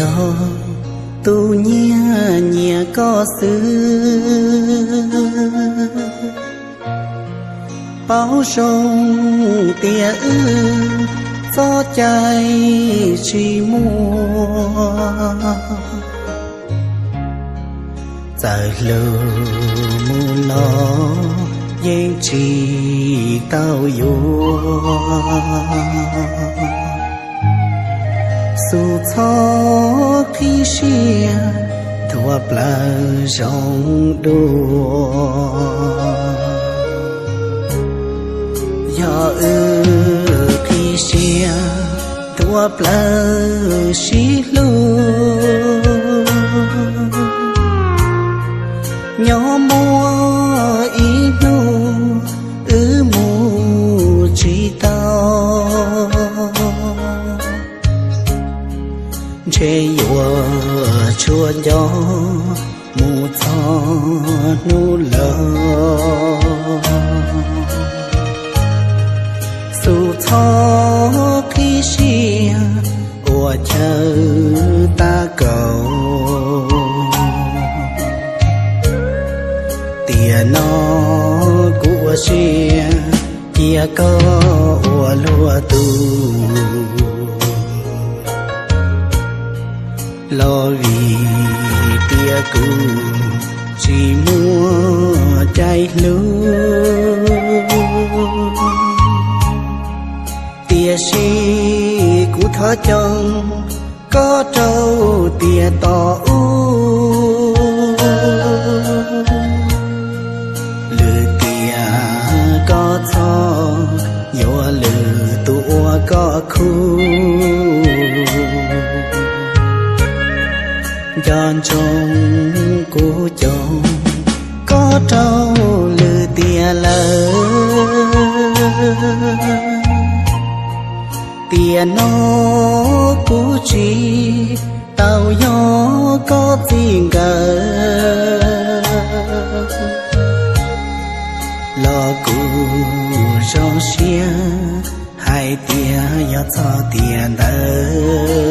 Yog tus nyiag nyiam koj xwb, paub zoo tias wb txoj cai tsis muaj. Txawm hlub mus los yeej tsis tau yuav. Xub txhob qhib siab, thuav plaws zoo dua. Yog wb qhib siab, thuav plaws sib hlub, nyob muaj ib hnub wb mus tsis tau, ntshe yuav tshuav nco mus txog hnub laus. Xub txhob qhib siab ua chaw tab kaum, tiam no kuv ua siab cia koj ua luag tug, los vim tias kuv tsis muaj cai hlub. Tiam sis kuv thov coo koj rau tiam tos ub, lwm tiam koj txhob yuav lwm tus ua koj khuv. Nco ntsoov kuv coo koj rau lwm tiam lawm. Tiam no kuv tsis tau yog koj txij nkawm, los kuv zoo siab hais tias yog txog tiam ntawd.